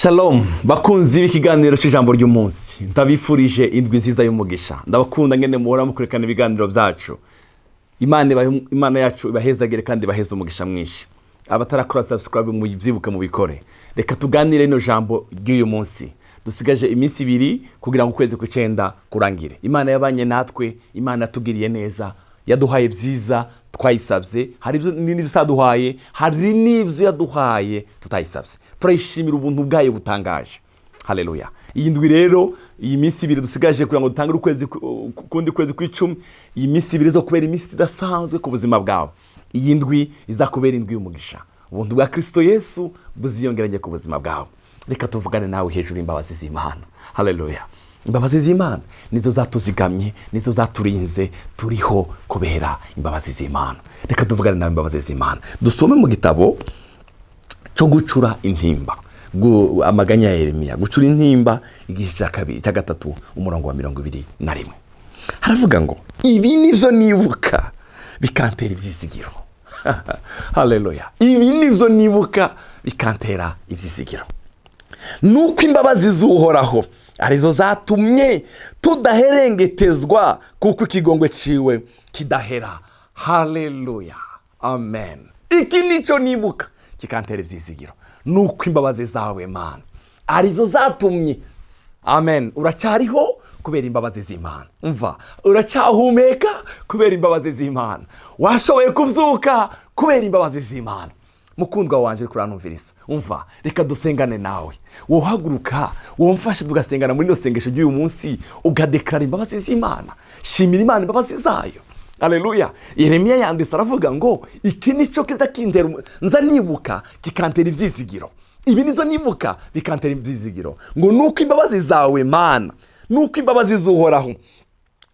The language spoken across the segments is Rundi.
Shalom bakunzi b'ikiganiro cy'ijambo ry'umunsi, ndabifurije indwi nziza y'umugisha. Ndabakunda ngene muhora mukurikirana ibiganiro byacu. Imana yacu ibahezagire kandi ibaheze umugisha mwinshi. Abatarakora subscribe, mubyibuke mubikore. Reka tuganire rino jambo ry'uyu munsi. Dusigaje iminsi 2 kugira ngo ukwezi kw'icyenda kurangire. Imana yabanye natwe, Imana yatugiriye neza, yaduhaye byiza twayisabye. Hari ibyo n'ibyo itaduhaye, hari n'ibyo yaduhaye tutayisabye. Turayishimira ubuntu bwayo butangaje. Haleluya! Iyi ndwi rero, iyi minsi 2 dusigaje kugira ngo dutangire ukwezi kundi kwezi kw'icumi, iyi minsi 2 zo kubera iminsi idasanzwe ku buzima bwawe. Iyi ndwi izakubera indwi y'umugisha. Ubuntu bwa Kirisito Yesu buziyongeranye ku buzima bwawe. Reka tuvugane nawe hejuru y'imbabazi z'Imana. Haleluya! Imbabazi z'Imana nizo zatuzigamye, nizo zaturinze. Turiho kubera imbabazi z'Imana. Reka tuvugane nawe imbabazi z'Imana. Dusome mu gitabo cyo gucura intimba, amaganya ya Yeremiya, gucura intimba, igice cya kabiri, cya gatatu, umurongo wa 21. Haravuga ngo: "Ibi nibyo nibuka bikantera ibyizigiro." Haleluya! Ibi nibyo nibuka bikantera ibyizigiro, nuko imbabazi z'Uhoraho arizo zatumye tudaherengetezwa, kuko ikigongwe ciwe kidahera. Haleluya, amen. Iki nicyo nibuka kikantera ibyizigiro, nuko imbabazi zawe Mana arizo zatumye. Amen. Uracyariho kubera imbabazi z'Imana. Umva, uracyahumeka kubera imbabazi z'Imana. Washoboye kubyuka kubera imbabazi z'Imana. Mukundwa wanje uri kuranumviriza, umva, reka dusengane nawe. Wohaguruka, womfashe tugasengana muri ino sengesho ry'uyu munsi, ugadeklara imbabazi z'Imana. Shimira Imana imbabazi zayo. Aleluya! Yeremiya yanditse aravuga ngo: "Iki nicyo kiza kintera nza nibuka kikantera ibyizigiro." Ibi nizo nibuka bikantera ibyizigiro, ngo nuko imbabazi zawe Mana, nuko imbabazi z'Uhoraho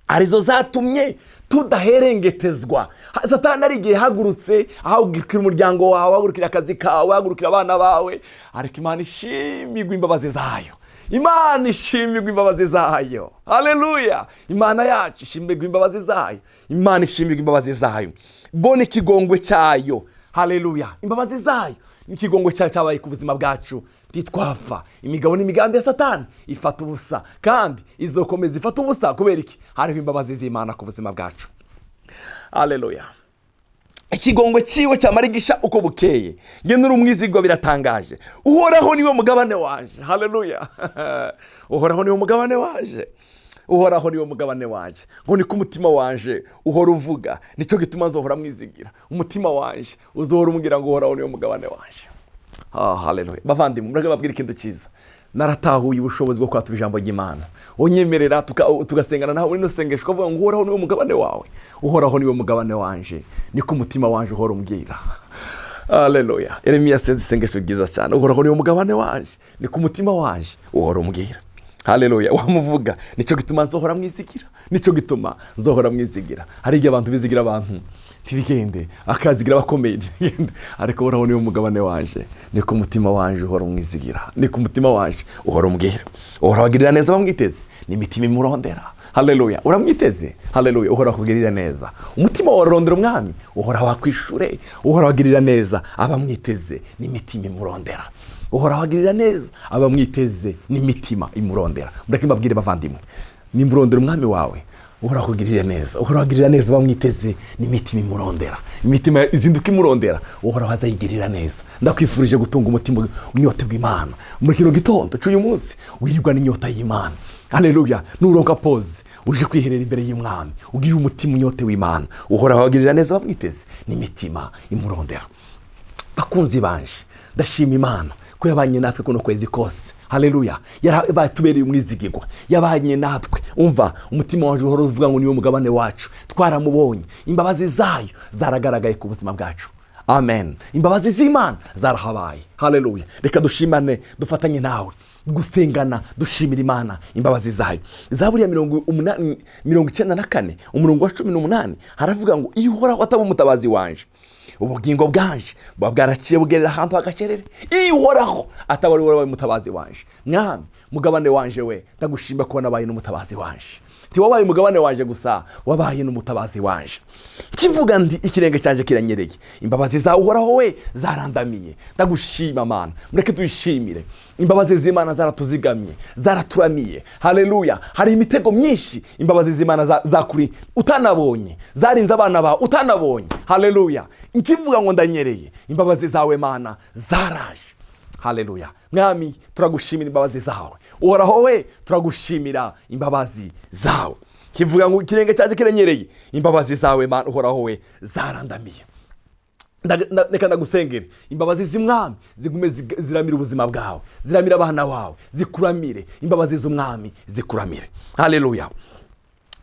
arizo zatumye tudaherengetezwa. Satani ari igihe hagurutse ahagurukira umuryango wawe, ahagurukira akazi kawe, ahagurukira abana bawe, ariko Imana ishimirwa imbabazi zayo. Imana ishimirwa imbabazi zayo. Haleluya! Imana yacu ishimirwa imbabazi zayo. Imana ishimirwa imbabazi zayo. Bona ikigongwe cyayo. Haleluya! Imbabazi zayo n'ikigongwe cyayo cyabaye ku buzima bwacu, ntitwapfa. Imigabo n'imigambi ya Satani ifata ubusa, kandi izokomeza ifata ubusa. Kubera iki? Hariho imbabazi z'Imana ku buzima bwacu. Haleluya! Ikigongwe ciwe cyamara igisha uko bukeye. Ngene uri umwizigwa, biratangaje. Uhoraho niwe mugabane wanje. Haleluya! Uhoraho niwe mugabane wanje. Uhoraho niwe mugabane wanje, ngo niko umutima wanje uhora uvuga, nicyo gituma nzohora mwizigira. Umutima wanje uzohora umbwira ngo Uhoraho niwe mugabane wanje. Ah, haleluya! Bavandimwe, mureke babwira ikintu cyiza. Naratahuye ubushobozi bwo kwatura ijambo ry'Imana. Unyemerera tugasengana nawe muri ino sengesho, ukavuga ngo: "Uhoraho niwe mugabane wawe." "Uhoraho niwe mugabane wanje, niko umutima wanje uhora umbwira." Haleluya! Yeremiya yasenze isengesho ryiza cyane: "Uhoraho niwe mugabane wanje, niko umutima wanje uhora umbwira." Haleluya! Wamuvuga: "Nicyo gituma nzohora mwizigira, nicyo gituma nzohora mwizigira." Hari igihe abantu bizigira abantu ntibigende, akazigira abakomeye ntibigende, ariko Uhoraho niwe mugabane wanje, niko umutima wanje uhora umwizigira, niko umutima wanje uhora umbwira. Uhoraho agirira neza bamwiteze n'imitima imurondera. Haleluya! Uramwiteze? Haleluya! Uhoraho akugirira neza. Umutima wawe urarondera Umwami, Uhoraho akwishure. Uhoraho agirira neza abamwiteze n'imitima imurondera. Uhoraho agirira neza abamwiteze n'imitima imurondera. Mureke mbabwire bavandimwe, nimba urondera Umwami wawe, Uhoraho akugirire neza. Uhoraho agirira neza bamwiteze n'imitima imurondera. Imitima izinduka imurondera, Uhoraho azayigirira neza. Ndakwifurije gutunga umutima unyoterwa Imana muri kino gitondo cy'uyu munsi. Wirirwa n'inyota y'Imana. Haleluya! Nuronka pause, uje kwiherera imbere y'Umwami, ugira umutima unyotewe Imana. Uhoraho agirira neza bamwiteze n'imitima imurondera. Bakunzi banje, ndashima Imana ko yabanye natwe kuno kwezi kose. Haleluya! Yaratubereye umwizigirwa, yabanye natwe. Umva, umutima waje uhora uvuga ngo niwe mugabane wacu. Twaramubonye, imbabazi zayo zaragaragaye ku buzima bwacu. Amen. Imbabazi z'Imana zarahabaye. Haleluya! Reka dushimane, dufatanye nawe gusengana, dushimira Imana imbabazi zayo. Zaburi ya 80, 94, umurongo wa 18, haravuga ngo: "Iyo Uhoraho ataba umutabazi wanje, ubugingo bwanje buba bwaraciye bugerera ahantu h'agacerere." Iyo Uhoraho ataba ari wowe mutabazi wanje. Mwami, mugabane wanje we, ndagushima ko nabaye n'umutabazi wanje. Ntiwabaye umugabane wanje gusa, wabaye n'umutabazi wanje. Kivuga ndi ikirenge cyanjye kiranyereye, imbabazi zawe Uhoraho we zarandamiye. Ndagushima Mana, mureke tuyishimire. Imbabazi z'Imana zaratuzigamye, zaraturamiye. Haleluya. Hari imitego myinshi imbabazi z'Imana zakuri utanabonye, zarinze abana bawe utanabonye. Haleluya. Nkivuga ngo ndanyereye, imbabazi zawe Mana zaraje. Haleluya. Mwami, turagushimira imbabazi zawe. Uhoraho we, turagushimira imbabazi zawe. Kivuga ngo ikirenge cyanjye kiranyereye, imbabazi zawe Mana Uhoraho we zarandamiye. Reka ndagusengere, imbabazi z'Umwami zigume ziramire ubuzima bwawe, ziramire abana bawe, zikuramire. Imbabazi z'Umwami zikuramire. Haleluya.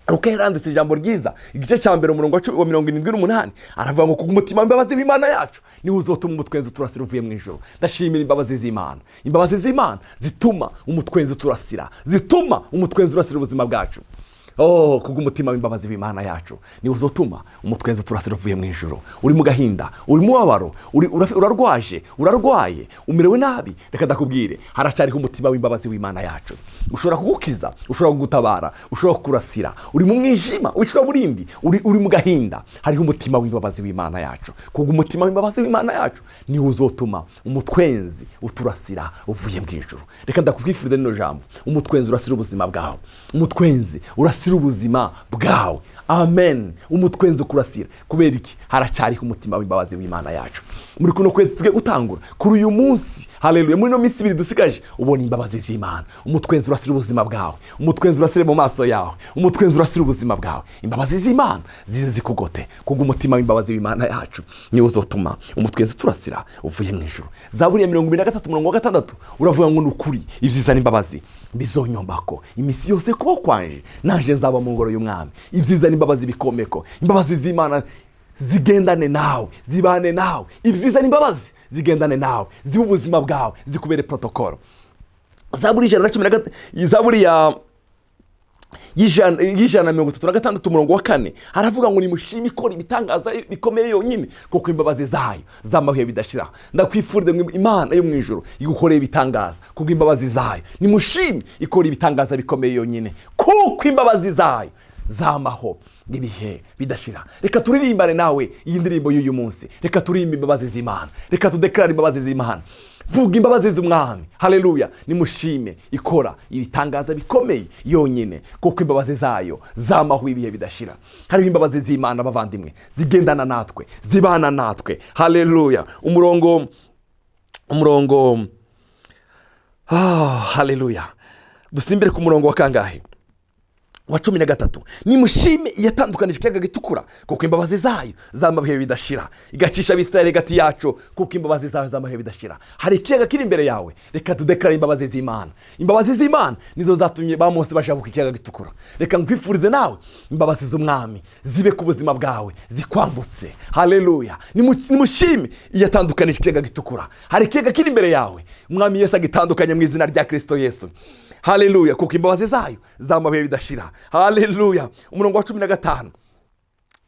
Luka yaranditse ijambo ryiza, igice cya mbere, umurongo wa 78, aravuga ngo umutima w'imbabazi w'Imana yacu niwo uzotuma umutwenzi uturasira uvuye mu ijuru. Ndashimira imbabazi z'Imana. Imbabazi z'Imana zituma umutwenzi uturasira, zituma umutwenzi urasira ubuzima bwacu. Oh, kubw'umutima w'imbabazi w'Imana yacu niwo uzotuma umutwenzi uturasira uvuye mu ijuru. Uri mu gahinda, uri mu mubabaro, urarwaje, urarwaye, umerewe nabi, reka ndakubwire, haracyariho umutima w'imbabazi w'Imana yacu ushobora kugukiza, ushobora kugutabara, ushobora kukurasira. Uri mu mwijima w'icuraburindi, uri mu gahinda, hariho umutima w'imbabazi w'Imana yacu. Kubw'umutima w'imbabazi w'Imana yacu niwo uzotuma umutwenzi uturasira uvuye mu ijuru. Reka ndakukwifuriza rino jambo, umutwenzi urasira ubuzima bwawe, umutwenzi urasira ubuzima bwawe. Amen. Umutwenzi ukurasira. Kubera iki? Haracyariho umutima w'imbabazi w'Imana yacu. Muri kuno kwezi tugiye gutangura kuri uyu munsi, haleluya, muri ino minsi ibiri dusigaje, ubona imbabazi z'Imana. Umutwenzi urasira ubuzima bwawe, umutwenzi urasire mu maso yawe, umutwenzi urasira ubuzima bwawe. Imbabazi z'Imana zize zikugote. Kubw'umutima w'imbabazi w'Imana yacu niwo uzotuma umutwenzi turasira uvuye mu ijuru. Zaburi ya 23 umurongo wa 6 uravuga ngo ni ukuri ibyiza n'imbabazi bizonyombako iminsi yose kubaho kwanje, naje nzaba mu ngoro y'Umwami. Ibyiza n'imbabazi bikomeko. Imbabazi z'Imana zigendane nawe, zibane nawe. Ibyiza n'imbabazi zigendane nawe, zibe ubuzima bwawe, zikubere protokolo. Zaburi ijana na cumi na gata- Zaburi ya y'136 umurongo wa 4 haravuga ngo nimushime ikora ibitangaza bikomeye yonyine, kuko imbabazi zayo z'amahuye bidashira. Ndakwifuriza ngo Imana yo mu ijuru igukoreye ibitangaza kubwo imbabazi zayo. Nimushime ikora ibitangaza bikomeye yonyine, kuko imbabazi zayo zamaho ibihe bidashira. Reka turirimbane nawe iyi ndirimbo y'uyu munsi. Reka turirimbe imbabazi z'Imana, reka tudekarare imbabazi z'Imana. Vuga imbabazi z'Umwami. Haleluya. Nimushime ikora ibitangaza bikomeye yonyine, kuko imbabazi zayo zamaho ibihe bidashira. Hariho imbabazi z'Imana, bavandimwe, zigendana natwe, zibana natwe. Haleluya. Umurongo, haleluya, dusimbire ku murongo wa kangahe? Wa 13. Nimushime iyatandukanije ikiyaga gitukura, kuko imbabazi zayo z'amabuye bidashira, igacisha Abisirayeli hagati yacu, kuko imbabazi zayo z'amabuye bidashira. Hari ikiyaga kiri imbere yawe, reka tudekarare imbabazi z'Imana. Imbabazi z'Imana nizo zatumye ba Mose bashabuka ikiyaga gitukura. Reka nkwifurize nawe imbabazi z'Umwami zibe ku buzima bwawe, zikwambutse. Haleluya. Nimushime iyatandukanije ikiyaga gitukura. Hari ikiyaga kiri imbere yawe, Umwami Yesu agitandukanye mu izina rya Kristo Yesu. Haleluya. Kuko imbabazi zayo z'amabuye bidashira. Haleluya. Umurongo wa 15,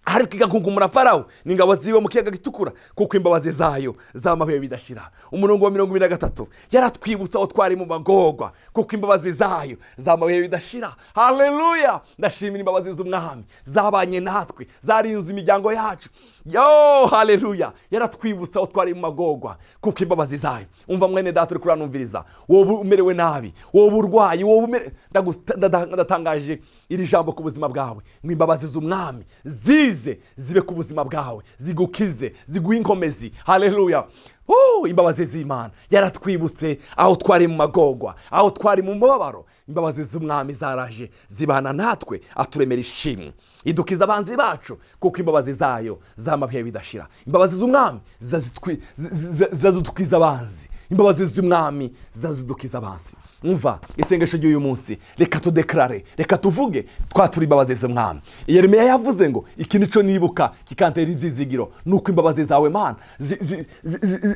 ariko igakunkumura Farawo n'ingabo ziwe mu kiyaga gitukura, kuko imbabazi zayo z'amabuye bidashira. Umurongo wa 23, yaratwibutsa aho twari mu magorwa, kuko imbabazi zayo z'amabuye bidashira. Haleluya. Ndashimira imbabazi z'Umwami zabanye natwe, zarinze imiryango yacu. Yo, haleluya. Yaratwibutsa aho twari mu magorwa, kuko imbabazi zayo. Umva mwene data uri kuranumviriza, wowe umerewe nabi, wowe urwaye, wowe umere, ndatangaje iri jambo ku buzima bwawe ngo imbabazi z'Umwami zize zibe ku buzima bwawe, zigukize, ziguhe inkomezi. Haleluya. Imbabazi z'Imana yaratwibutse aho twari mu magorwa, aho twari mu mubabaro. Imbabazi z'Umwami zaraje zibana natwe, aturemera ishimwe, idukiza abanzi bacu, kuko imbabazi zayo z'amabuye bidashira. Imbabazi z'Umwami zizadutwiza abanzi. Imbabazi z'Umwami zizazidukiza abanzi. Umva isengesho ry'uyu munsi, reka tudekarare, reka tuvuge twatura imbabazi z'Umwami. Yeremiya yavuze ngo iki nico nibuka kikantera ibyizigiro, nuko imbabazi zawe Mana,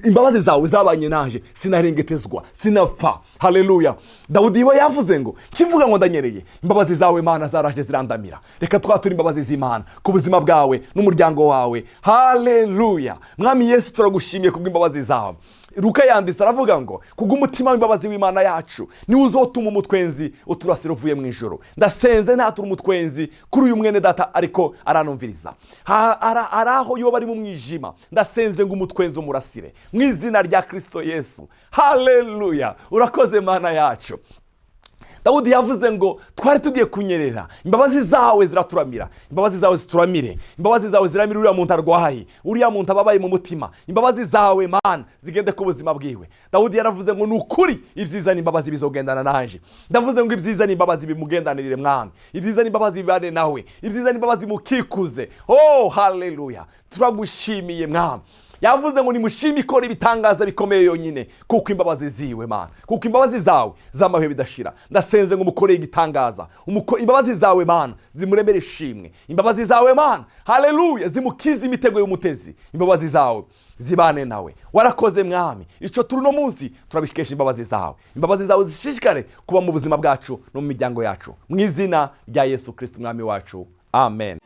imbabazi zawe zabanye naje, sinarengetezwa, sinapfa. Haleluya. Dawudi we yavuze ngo kivuga ngo ndanyereye, imbabazi zawe Mana zaraje zirandamira. Reka twatura imbabazi z'Imana ku buzima bwawe n'umuryango wawe. Haleluya. Mwami Yesu, turagushimiye kubw'imbabazi zawe. Luka yanditse aravuga ngo kubw'umutima w'imbabazi w'Imana yacu niwe uzotuma umutwenzi uturasira uvuye mu ijoro. Ndasenze ntatura umutwenzi kuri uyu mwene data ariko aranumviriza. Hari aho yoba ari mu mwijima, ndasenze ngo umutwenzi umurasire mu izina rya Kirisito Yesu. Haleluya! Urakoze, Mana yacu. Dawudi yavuze ngo twari tugiye kunyerera, imbabazi zawe ziraturamira. Imbabazi zawe zituramire, imbabazi zawe ziramire uriya muntu arwaye, uriya muntu ababaye mu mutima. Imbabazi zawe, Mana, zigende ku buzima bwiwe. Dawudi yaravuze ngo ni ukuri ibyiza n'imbabazi bizogendana nanje. Ndavuze ngo ibyiza n'imbabazi bimugendanirire, Mwami. Ibyiza n'imbabazi bibane nawe, ibyiza n'imbabazi mukikuze. Oh, haleluya! Turagushimiye, Mwami. Yavuze ngo nimushime ikora ibitangaza bikomeye yonyine, kuko imbabazi ziwe, Mana, kuko imbabazi zawe z'amahwe bidashira. Ndasenze ngo umukoreye igitangaza. Imbabazi zawe, Mana, zimuremere ishimwe. Imbabazi zawe, Mana, haleluya, zimukize imitego y'umutezi. Imbabazi zawe zibane nawe. Warakoze, Mwami. Icyo turi uno munsi turabikesha imbabazi zawe. Imbabazi zawe zishishikare kuba mu buzima bwacu no mu miryango yacu, mu izina rya Yesu Kirisiti Umwami wacu, amen.